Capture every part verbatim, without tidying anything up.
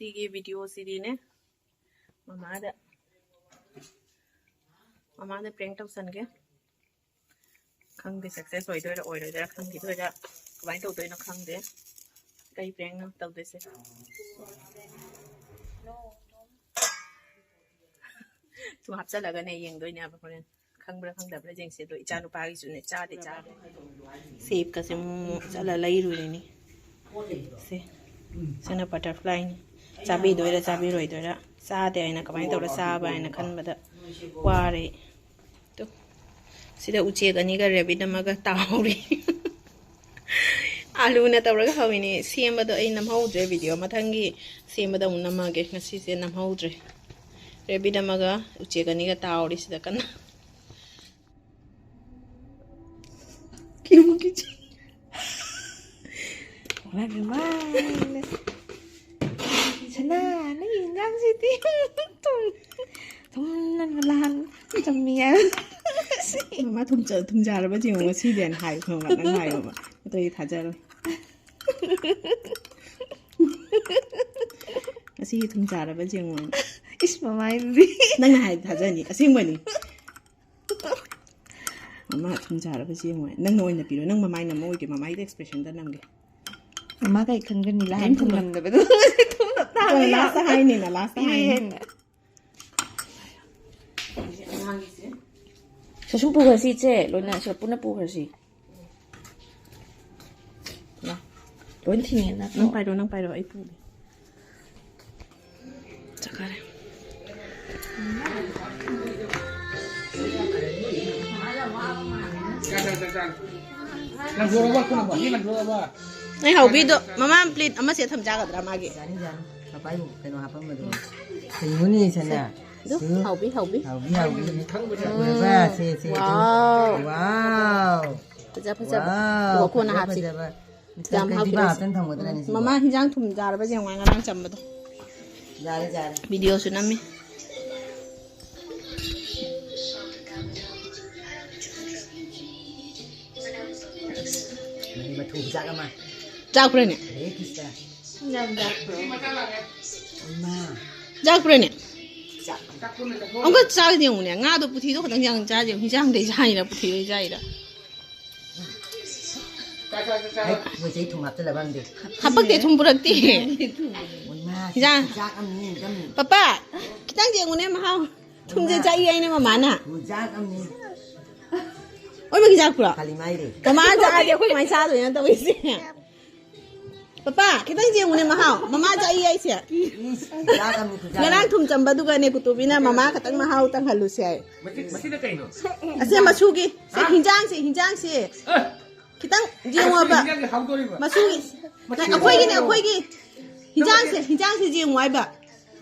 ꯁꯤꯒꯤ ꯚꯤꯗꯤꯑꯣꯁꯤꯗꯤꯅꯦ, ꯃꯃꯥꯗ ꯃꯃꯥꯗ ꯄ꯭ꯔꯦꯡ ꯇꯧꯁꯟꯒꯦ꯫ ꯈꯪꯗꯦ, ꯁꯛꯁꯦꯁ ꯑꯣꯏꯗꯣꯏꯔꯥ ꯑꯣꯏꯔꯣꯏꯗꯣꯏꯔꯥ, ꯈꯪꯈꯤꯗꯣꯏꯔꯥ, ꯀꯃꯥꯏꯅ ꯇꯧꯗꯣꯏꯅꯣ ꯈꯪꯗꯦ꯫ ꯀꯩ ꯄ꯭ꯔꯦꯡꯅꯣ ꯇꯧꯗꯣꯏꯁꯦ? ꯁꯨꯝ ꯍꯥꯞꯆꯜꯂꯒꯅꯦ ꯌꯦꯡꯗꯣꯏꯅꯦꯕ ꯍꯣꯔꯦꯟ꯫ ꯈꯪꯕ꯭ꯔꯥ ꯈꯪꯗꯕ꯭ꯔꯥ ꯌꯦꯡꯁꯦ꯫ ꯑꯗꯣ ꯏꯆꯥ ꯅꯨꯄꯥꯒꯤꯁꯨꯅꯦ, ꯆꯥꯗꯤ ꯆꯥꯗꯦ꯫ ꯁꯦꯞꯀꯁꯦ ꯑꯃꯨꯛ ꯑꯃꯨꯛ ꯆꯠꯂ ꯂꯩꯔꯨꯔꯤꯅꯤ꯫ ꯁꯦ, ꯁꯤꯅ ꯕꯇꯔꯐ꯭ꯂꯥꯏꯅꯤ꯫ ꯆꯥꯕꯤꯗꯣꯏꯔꯥ ꯆꯥꯕꯤꯔꯣꯏꯗꯣꯏꯔꯥ, ꯆꯥꯗꯦ ꯍꯥꯏꯅ ꯀꯃꯥꯏꯅ ꯇꯧꯔ ꯆꯥꯕ ꯍꯥꯏꯅ ꯈꯟꯕꯗ ꯋꯥꯔꯦ꯫ ꯇꯨ, ꯁꯤꯗ ꯎꯆꯦꯛ ꯑꯅꯤꯒ ꯔꯦꯕꯤꯠ ꯑꯃꯒ ꯇꯥꯍꯧꯔꯤ꯫ ꯑꯥꯂꯨꯅ ꯇꯧꯔꯒ ꯍꯧꯋꯤꯅꯦ꯫ ꯁꯦꯝꯕꯗꯣ ꯑꯩ ꯅꯝꯍꯧꯗ꯭ꯔꯦ ꯚꯤꯗꯤꯑꯣ꯫ ꯃꯊꯪꯒꯤ ꯁꯦꯝꯕꯗ ꯑꯃꯨꯛ ꯅꯝꯃꯒꯦ꯫ ꯉꯁꯤꯁꯦ ꯅꯝꯍꯧꯗ꯭ꯔꯦ꯫ ꯔꯦꯕꯤꯠ ꯑꯃꯒ ꯎꯆꯦꯛ ꯑꯅꯤꯒ ꯇꯥꯍꯧꯔꯤ ꯁꯤꯗ ꯀꯟꯅ꯫ ꯀꯤꯕꯨ ꯀꯤꯖꯩ꯫ ꯃꯥꯒꯤ ꯃꯥꯏꯅ꯫ ꯁꯅꯥ, ꯅꯪꯒꯤ ꯏꯟꯖꯥꯡꯁꯤꯗꯤ ꯊꯨꯝ, ꯊꯨꯝꯅ ꯂꯥꯟ ꯆꯝꯃꯤ ꯍꯥꯏꯕ꯫ ꯃꯃꯥ ꯊꯨꯝꯖ-, ꯊꯨꯝꯖꯥꯔꯕ ꯌꯦꯡꯉꯣ ꯉꯁꯤꯗꯤ ꯍꯥꯏꯌꯨ ꯈꯪꯕ꯭ꯔꯥ? ꯅꯪ ꯍꯥꯏꯌꯣꯕ꯫ ꯅꯠꯇ꯭ꯔꯗꯤ ꯊꯥꯖꯔꯣꯏ꯫ ꯉꯁꯤꯒꯤ ꯊꯨꯝꯖꯥꯔꯕ ꯌꯦꯡꯉꯣ꯫ ꯏꯁ, ꯃꯃꯥꯏꯗꯨꯗꯤ꯫ ꯅꯪꯅ ꯍꯥꯏ ꯊꯥꯖꯅꯤ꯫ ꯑꯁꯦꯡꯕꯅꯤ꯫ ꯃꯃꯥ ꯊꯨꯝꯖꯥꯔꯕ ꯌꯦꯡꯉꯣ꯫ ꯅꯪꯅ ꯑꯣꯏꯅ ꯄꯤꯔꯣ꯫ ꯅꯪ ꯃꯃꯥꯏ ꯅꯝꯃ ꯑꯣꯏꯒꯦ꯫ ꯃꯃꯥꯏꯗ ꯑꯦꯛꯁꯄ꯭ꯔꯦꯁꯟꯗ ꯅꯝꯒꯦ꯫ ꯃꯃꯥ ꯀꯩ ꯈꯟꯒꯅꯤ? ꯂꯥꯏ ꯀꯩꯝ ꯈꯟꯒꯅꯤ꯫ ꯊꯨꯝꯂꯝꯗꯕꯗꯣ꯫ ꯊꯨꯝꯂꯝ ꯇꯥꯕ ꯑꯣ, ꯌꯥ-, ꯂꯥꯁꯇ ꯍꯥꯏꯅꯤꯅ, ꯂꯥꯁꯇ ꯄꯤꯔꯦ ꯍꯥꯏꯅꯤ꯫ ꯍꯦꯟꯅ꯫ ꯁꯤ ꯁꯨꯝ ꯄꯨꯈ꯭ꯔꯁꯤ, ꯏꯆꯦ꯫ ꯂꯣꯏꯅ ꯁꯤꯗ ꯄꯨꯟꯅ ꯄꯨꯈ꯭ꯔꯁꯤ꯫ ꯂꯥ, ꯂꯣꯏ ꯊꯤꯡꯉꯦ, ꯅꯪ ꯅꯠꯇ꯭ꯔꯣ? ꯄꯥꯏꯔꯣ, ꯅꯪ ꯄꯥꯏꯔꯣ, ꯑꯩ ꯄꯨꯒꯦ꯫ ꯆꯠꯈꯔꯦ꯫ ꯂꯪꯊꯣꯔꯛꯑꯕ, ꯈꯨꯅꯃꯛ? ꯁꯤ ꯂꯪꯊꯣꯔꯛꯑꯕ? ꯑꯩ ꯍꯥꯎꯕꯤꯗꯣ ꯃꯃꯥ ꯄ꯭ꯂꯦꯠ ꯑꯃ ꯁꯦꯠ ꯊꯝꯖꯥꯒꯗ꯭ꯔꯥ ꯃꯥꯒꯤ? ꯌꯥꯅꯤ, ꯌꯥꯅꯤ꯫ ꯄꯄꯥꯏꯕꯨ ꯀꯩꯅꯣ ꯍꯥꯄꯝꯕꯗꯨ꯫ ꯀꯩꯅꯣꯅꯦ, ꯁꯅꯥ? ꯑꯗꯨ, ꯁꯨ꯫ ꯍꯥꯎꯕꯤ, ꯍꯥꯎꯕꯤ꯫ ꯍꯥꯎꯕꯤ, ꯍꯥꯎꯕꯤ꯫ ꯎꯝ꯫ ꯎꯔꯕ? ꯁꯦ, ꯁꯦ, ꯁꯦ꯫ ꯋꯥꯎ꯫ ꯋꯥꯎ꯫ ꯐꯖ, ꯐꯖꯕ꯫ ꯋꯥꯎ, ꯑꯗꯨꯒ ꯀꯣꯟꯅ ꯐꯖ, ꯍꯥꯞꯁꯤ꯫ ꯐꯖꯕ꯫ ꯌꯥꯝ ꯀꯩꯗꯤ ꯍꯥꯞꯈꯤꯔꯣꯏꯁꯦ꯫ ꯍꯥꯞꯇꯅ ꯊꯝꯒꯗ꯭ꯔꯅꯦ ꯁꯤꯕꯣ? ꯃꯃꯥ ꯍꯤꯟꯖꯥꯡ ꯊꯨꯝ ꯆꯥꯔꯕ ꯌꯦꯡꯉꯣ ꯉꯔꯥꯡ ꯆꯝꯕꯗꯣ꯫ ꯌꯥꯔꯦ, ꯌꯥꯔꯦ꯫ ꯚꯤꯗꯤꯑꯣꯁꯨ ꯅꯝꯃꯤ꯫ ꯃꯅꯤ ꯃꯊꯨꯝ ꯆꯥꯛ ꯑꯃ꯫ ꯆꯥꯛꯄ꯭ꯔꯅꯦ? ꯍꯔꯦ ꯀ꯭ꯔꯤꯁꯅ꯫ ꯌꯥꯛꯄ꯭ꯔꯅꯦ? ꯑꯃꯨꯛꯀ ꯆꯥꯒꯗꯤ ꯌꯦꯡꯉꯨꯅꯦ, ꯉꯥꯗꯣ ꯄꯨꯊꯤꯗꯣ ꯈꯛꯇꯪ ꯌꯥꯝ ꯆꯥꯁꯦ꯫ ꯍꯤꯟꯖꯥꯡꯗꯩ ꯆꯥꯏꯔ ꯄꯨꯊꯤꯗꯩ ꯆꯥꯏꯔ? ꯃꯣꯏꯁꯦ ꯊꯨꯝ ꯍꯥꯞꯆꯜꯂꯕ ꯈꯪꯗꯦ꯫ ꯍꯥꯄꯛꯇꯦ, ꯊꯨꯝ ꯄꯨꯔꯛꯇꯦ꯫ ꯍꯤꯟꯖꯥꯡ꯫ ꯆꯥꯛ ꯑꯃꯅꯤ ꯆꯝꯅꯤ꯫ ꯄꯄꯥ, ꯈꯤꯇꯪ ꯌꯦꯡꯉꯨꯅꯦ ꯃꯍꯥꯎ꯫ ꯊꯨꯝꯁꯦ ꯆꯥꯛꯏ ꯍꯥꯏꯅ ꯃꯃꯥꯅ꯫ ꯆꯥꯛ ꯑꯃꯅꯤ꯫ ꯑꯣꯏꯕꯒꯤ ꯆꯥꯛꯄ꯭ꯔꯣ? ꯈꯥꯂꯤ ꯃꯥꯏꯔꯦ꯫ ꯃꯃꯥ ꯆꯥꯛꯑꯗꯤ ꯑꯩꯈꯣꯏ ꯀꯃꯥꯏꯅ ꯆꯥꯗꯣꯏꯅꯣ ꯇꯧꯔꯤꯁꯦ? ꯄꯄꯥ, ꯈꯤꯇꯪ ꯌꯦꯡꯉꯨꯅꯦ ꯃꯍꯥꯎ꯫ ꯃꯃꯥ ꯆꯥꯛꯏ ꯍꯥꯏꯁꯦ꯫ ꯏꯁ, ꯆꯥꯛ ꯑꯃꯅꯤ ꯈꯨꯆꯥꯛ꯫ ꯉꯔꯥꯡ ꯊꯨꯝ ꯆꯝꯕꯗꯨꯒꯅꯦ ꯀꯨꯇꯨꯕꯤꯅ ꯃꯃꯥ ꯈꯛꯇꯪ ꯃꯍꯥꯎ ꯇꯪꯍꯜꯂꯨꯁꯦ ꯍꯥꯏ꯫ ꯃꯁꯤ ꯃꯁꯤꯅ ꯀꯩꯅꯣ? ꯑꯁꯦ ꯃꯁꯨꯒꯤ꯫ ꯁꯦ, ꯍꯤꯟꯖꯥꯡꯁꯦ, ꯍꯤꯟꯖꯥꯡꯁꯦ꯫ ꯑꯦ, ꯈꯤꯇꯪ ꯌꯦꯡꯉꯣꯕ꯫ ꯍꯤꯟꯖꯥꯡꯁꯦ ꯍꯥꯎꯗꯣꯔꯤꯕ꯫ ꯃꯁꯨꯒꯤ꯫ ꯃꯁꯤ ꯑꯩꯈꯣꯏꯒꯤꯅꯦ, ꯑꯩꯈꯣꯏꯒꯤ꯫ ꯍꯤꯟꯖꯥꯡꯁꯦ, ꯍꯤꯟꯖꯥꯡꯁꯦ ꯌꯦꯡꯉꯨ ꯍꯥꯏꯕ꯫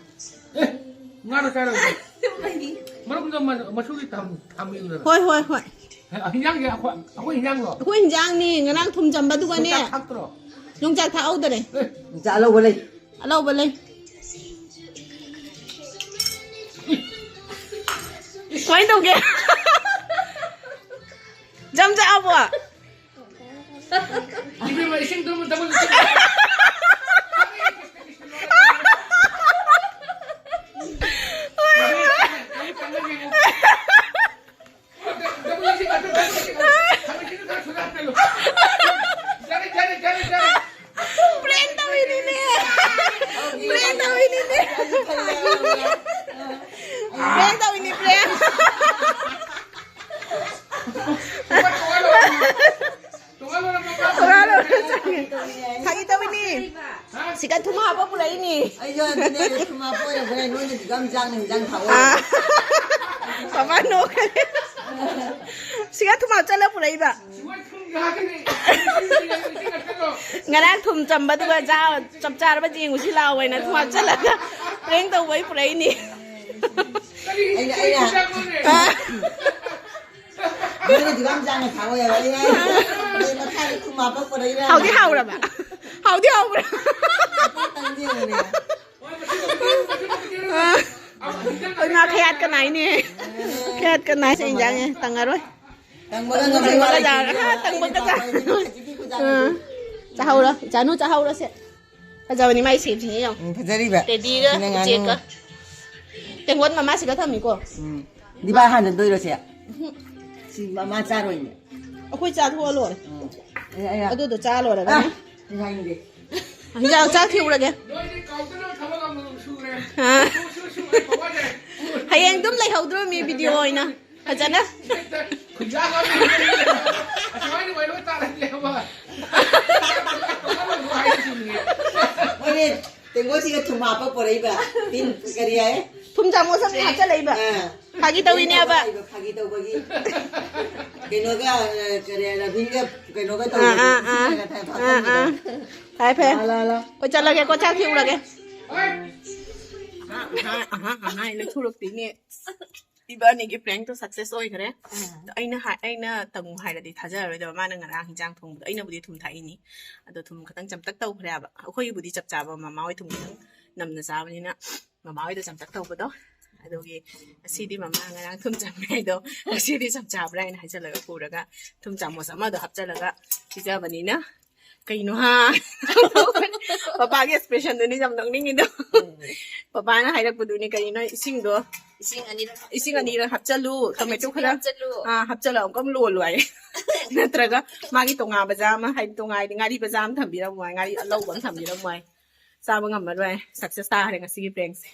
ꯑꯦ, ꯉꯥꯗꯣ ꯆꯥꯔꯣꯏ꯫ ꯃꯔꯨꯝꯗꯣ ꯃ- ꯃꯁꯨꯒꯤ ꯊꯝ- ꯊꯝꯕꯤꯌꯨꯗꯅ꯫ ꯍꯣꯏ, ꯍꯣꯏ, ꯍꯣꯏ꯫ ꯑꯦ, ꯍꯤꯟꯖꯥꯡꯁꯦ ꯑꯩꯈꯣꯏ ꯑꯩꯈꯣꯏ ꯍꯤꯟꯖꯥꯡꯂꯣ? ꯑꯩꯈꯣꯏ ꯍꯤꯟꯖꯥꯡꯅꯤ, ꯉꯔꯥꯡ ꯊꯨꯝ ꯆꯝꯕꯗꯨꯒꯅꯦ꯫ ꯆꯥꯛ ꯊꯥꯛꯇ꯭ꯔꯣ? ꯌꯣꯡꯆꯥꯛ ꯊꯥꯛꯍꯧꯗꯔꯦ꯫ ꯑꯦ, ꯆꯥꯛ ꯑꯂꯧꯕ ꯂꯩ꯫ ꯑꯂꯧꯕ ꯂꯩ꯫ ꯀꯃꯥꯏꯅ ꯇꯧꯒꯦ? ꯖꯝ ꯆꯥꯕꯣ? ꯏꯕꯦꯝꯃ, ꯏꯁꯤꯡ ꯗꯨꯝ double double ꯏꯁꯤꯡ ꯑꯗꯨ double ꯏꯁꯤꯡ ꯑꯗꯨ ꯈꯔ ꯁꯨꯔ ꯍꯥꯞꯆꯜꯂꯨ꯫ ꯌꯥꯔꯦ, ꯌꯥꯔꯦ, ꯌꯥꯔꯦ, ꯌꯥꯔꯦ꯫ Prank ꯇꯧꯔꯤꯅꯤꯅꯦ꯫ Prank ꯇꯧꯔꯤꯅꯤꯅꯦ꯫ Prank ꯇꯧꯔꯤꯅꯤ, prank꯫ ꯐꯥꯒꯤ ꯇꯧꯕꯅꯤ꯫ ꯁꯤꯒ ꯊꯨꯝ ꯍꯥꯞꯄ ꯄꯨꯔꯛꯏꯅꯤ꯫ ꯑꯩꯁꯨ ꯑꯗꯨꯅꯦ, ꯊꯨꯝ ꯍꯥꯞꯄ ꯑꯣꯏꯔꯕ꯭ꯔꯥ? ꯅꯣꯏꯅꯗꯤ ꯌꯥꯝ ꯆꯥꯡꯅ ꯍꯤꯟꯖꯥꯡ ꯊꯥꯛꯑꯣ꯫ ꯑꯥ꯫ ꯄꯄꯥ ꯅꯣꯛꯈ꯭ꯔꯦ꯫ ꯁꯤꯒ ꯊꯨꯝ ꯍꯥꯞꯆꯜꯂ ꯄꯨꯔꯛꯏꯕ꯫ ꯉꯔꯥꯡ ꯊꯨꯝ ꯆꯝꯕꯗꯨꯒ ꯆꯥ- ꯆꯞ ꯆꯥꯔꯕ ꯌꯦꯡꯉꯨꯁꯤ ꯂꯥꯛꯑꯣ ꯍꯥꯏꯅ ꯊꯨꯝ ꯍꯥꯞꯆꯜꯂꯒ prank ꯇꯧꯕꯩ ꯄꯨꯔꯛꯏꯅꯤ꯫ ꯑꯩꯅ, ꯑꯩꯅ, ꯑꯥ꯫ ꯅꯣꯏꯅꯗꯤ ꯌꯥꯝ ꯆꯥꯡꯅ ꯊꯥꯛꯑꯣ ꯍꯥꯏꯕ꯫ ꯑꯩꯅ, ꯑꯩꯅ, ꯅꯣꯏ ꯃꯈꯥꯗ ꯊꯨꯝ ꯍꯥꯞꯄ ꯄꯨꯔꯛꯏꯔꯥ? ꯍꯥꯎꯗꯤ ꯍꯥꯎꯔꯕ? ꯍꯥꯎꯗꯤ ꯍꯥꯎꯕ꯭ꯔꯥ? ꯈꯤꯇꯪꯗꯤ ꯌꯦꯡꯉꯨꯅꯦ꯫ ꯑꯥ꯫ ꯑꯩ ꯃꯥ ꯈꯌꯥꯠꯀ ꯅꯥꯏꯅꯦ꯫ ꯈꯌꯥꯠꯀ ꯅꯥꯏꯁꯦ ꯏꯟꯖꯥꯡꯁꯦ ꯇꯪꯉꯔꯣꯏ꯫ ꯇꯪꯕꯒ ꯇꯪꯕꯒ ꯉꯝꯖꯕ ꯆꯥꯔ-, ꯂꯩꯇꯦ꯫ ꯑꯥ, ꯇꯪꯕꯒ ꯆꯥꯔ-, ꯍꯧꯖꯤꯛꯀꯤ ꯈꯨꯆꯥꯛ ꯑꯥ꯫ ꯆꯥꯍꯧꯔꯣ, ꯏꯆꯥꯅꯨ ꯆꯥꯍꯧꯔꯣꯁꯦ꯫ ꯐꯖꯕꯅꯤ ꯃꯥꯏ ꯁꯦꯞꯁꯤꯅ ꯌꯦꯡꯉꯣ꯫ ꯎꯝ, ꯐꯖꯔꯤꯕ꯫ ꯇꯦꯗꯤꯒ ꯁꯤꯅ ꯉꯥꯅꯨ꯫ ꯎꯆꯦꯛꯀ꯫ ꯇꯦꯡꯀꯣꯠ ꯃꯃꯥꯁꯤꯒ ꯊꯝꯃꯤꯀꯣ꯫ ꯎꯝ꯫ ꯗꯤꯕꯥ ꯍꯥꯟꯅꯗꯣꯏꯔꯣ ꯁꯦ? ꯁꯤ ꯃꯃꯥ ꯆꯥꯔꯣꯏꯅꯦ꯫ ꯑꯩꯈꯣꯏ ꯆꯥꯊꯣꯛꯑ ꯂꯣꯏꯔꯦ꯫ ꯎꯝ꯫ ꯑꯩ, ꯑꯩ, ꯑꯩ, ꯑꯗꯨꯗꯣ ꯆꯥ ꯂꯣꯏꯔꯒ꯫ ꯑꯩ ꯍꯥꯏꯅꯤꯡꯗꯦ꯫ ꯍꯤꯟꯖꯥꯡ ꯆꯥꯛ ꯊꯤꯎꯔꯒꯦ꯫ ꯅꯣꯏꯗꯤ ꯀꯥꯎꯗꯅ ꯊꯕꯛ ꯑꯃꯃꯝ ꯁꯨꯔꯦ꯫ ꯑꯥ꯫ ꯁꯨ, ꯁꯨ, ꯁꯨ, ꯑꯩ ꯊꯕꯛꯁꯦ꯫ ꯍꯌꯦꯡ ꯑꯗꯨꯝ ꯂꯩꯍꯧꯗ꯭ꯔꯣꯃꯤ ꯚꯤꯗꯤꯑꯣ ꯑꯣꯏꯅ ꯐꯖꯅ꯫ ꯈꯨꯟꯖꯥ ꯑꯃ ꯑꯁꯨꯃꯥꯏꯅ ꯑꯣꯏꯔꯕ ꯇꯥꯔꯗꯤ ꯑꯃ꯫ ꯍꯥꯏꯔꯤꯁꯤꯅꯤ꯫ ꯃꯣꯏꯅꯦ ꯇꯦꯡꯀꯣꯠꯁꯤꯒ ꯊꯨꯝ ꯍꯥꯞꯄ ꯄꯣꯔꯛꯏꯕ꯫ ꯇꯤꯟ ꯀꯔꯤ ꯍꯥꯏ? ꯊꯨꯝ ꯆꯥꯃꯣꯁ ꯑꯃ ꯍꯥꯞꯆꯜꯂꯛꯏꯕ꯫ ꯑꯥ꯫ ꯐꯥꯒꯤ ꯇꯧꯔꯤꯅꯦꯕ꯫ ꯐꯥꯒꯤ ꯇꯧꯕꯒꯤ꯫ ꯀꯩꯅꯣꯒ, ꯑ, ꯀꯔꯤ, ꯔꯕꯤꯟꯒ ꯀꯩꯅꯣꯒ ꯑꯥ, ꯑꯥ, ꯑꯥ꯫ ꯇꯧꯕꯒꯤ꯫ ꯑꯥ, ꯑꯥ꯫ ꯐꯔꯦ, ꯐꯔꯦ꯫ ꯂꯥ, ꯂꯥ, ꯂꯥ꯫ ꯍꯣꯏ, ꯆꯠꯂꯒꯦꯀꯣ, ꯆꯥꯛ ꯊꯤꯎꯔꯒꯦ꯫ ꯍꯣꯏ꯫ ꯑꯍꯥ, ꯑꯍꯥ, ꯑꯍꯥ, ꯑꯍꯥ, ꯑꯩꯅ ꯊꯣꯛꯂꯛꯇꯣꯏꯅꯦ꯫ ꯏꯕꯥꯅꯤꯒꯤ ꯄ꯭ꯔꯦꯡꯛꯇꯣ ꯁꯛꯁꯦꯁ ꯑꯣꯏꯈ꯭ꯔꯦ꯫ ꯑꯗꯣ ꯑꯩꯅ ꯍꯥꯏ-, ꯑꯩꯅ ꯇꯪꯉꯨ ꯍꯥꯏꯔꯗꯤ ꯊꯥꯖꯔꯔꯣꯏꯗꯕ, ꯃꯥꯅ ꯉꯔꯥꯡ ꯍꯤꯟꯖꯥꯡ ꯊꯣꯡꯕꯗꯣ ꯑꯩꯅꯕꯨꯗꯤ ꯊꯨꯝ ꯊꯥꯛꯏꯅꯤ, ꯑꯗꯣ ꯊꯨꯝ ꯈꯤꯇꯪ ꯆꯝꯇꯛ ꯇꯧꯈ꯭ꯔꯦꯕ꯫ ꯑꯩꯈꯣꯏꯒꯤꯕꯨꯗꯤ ꯆꯞ ꯆꯥꯕ, ꯃꯃꯥ ꯍꯣꯏ ꯊꯨꯝ ꯈꯤꯇꯪ ꯅꯝꯅ ꯆꯥꯕꯅꯤꯅ ꯃꯃꯥ ꯍꯣꯏꯗ ꯆꯝꯇꯛ ꯇꯧꯕꯗꯣ꯫ ꯑꯗꯨꯒꯤ ꯉꯁꯤꯗꯤ ꯃꯃꯥ ꯉꯔꯥꯡ ꯊꯨꯝ ꯆꯝꯃꯦ ꯍꯥꯏꯗꯣ ꯉꯁꯤꯗꯤ ꯆꯞ ꯆꯥꯕ꯭ꯔꯥ ꯍꯥꯏꯅ ꯍꯥꯏꯖꯜꯂꯒ ꯄꯨꯔꯒ ꯊꯨꯝ ꯆꯥꯃꯁ ꯑꯃꯗꯣ ꯍꯥꯞꯆꯜꯂꯒ ꯄꯤꯖꯕꯅꯤꯅ꯫ ꯀꯩꯅꯣ ꯍꯥ? ꯄꯄꯥꯒꯤ ꯑꯦꯛꯁꯄ꯭ꯔꯦꯁꯟꯗꯨꯅꯤ ꯌꯥꯝ ꯅꯣꯛꯅꯤꯡꯉꯤꯗꯣ꯫ ꯄꯄꯥꯅ ꯍꯥꯏꯔꯛꯄꯗꯨꯅꯤ ꯀꯔꯤꯅꯣ, ꯏꯁꯤꯡꯗꯣ, ꯏꯁꯤꯡ ꯑꯅꯤꯔꯛ ꯏꯁꯤꯡ ꯑꯅꯤꯔꯛ ꯍꯥꯞꯆꯜꯂꯨ, ꯇꯣꯃꯦꯇꯣ ꯈꯔ ꯍꯥꯞꯆꯜꯂꯨ꯫ ꯑꯥ, ꯍꯥꯞꯆꯜꯂꯣ, ꯑꯃꯨꯛꯀ ꯑꯃꯨꯛ ꯂꯣꯜꯂꯨ ꯍꯥꯏ꯫ ꯅꯠꯇ꯭ꯔꯒ ꯃꯥꯒꯤ ꯇꯣꯉꯥꯟꯕ ꯖꯥꯔ ꯑꯃ, ꯍꯥꯏꯗꯤ ꯇꯣꯉꯥꯟ ꯍꯥꯏꯗꯤ ꯉꯥꯔꯤ ꯕꯖꯥꯔ ꯑꯃ ꯊꯝꯕꯤꯔꯝꯃꯣ ꯍꯥꯏ, ꯉꯥꯔꯤ ꯑꯂꯧꯕ ꯑꯃ ꯊꯝꯕꯤꯔꯝꯃꯣ ꯍꯥꯏ꯫ ꯆꯥꯕ ꯉꯝꯃꯔꯣꯏ ꯍꯥꯏ꯫ ꯁꯛꯁꯦꯁ ꯇꯥꯈ꯭ꯔꯦ ꯉꯁꯤꯒꯤ ꯄ꯭ꯔꯦꯡꯁꯦ꯫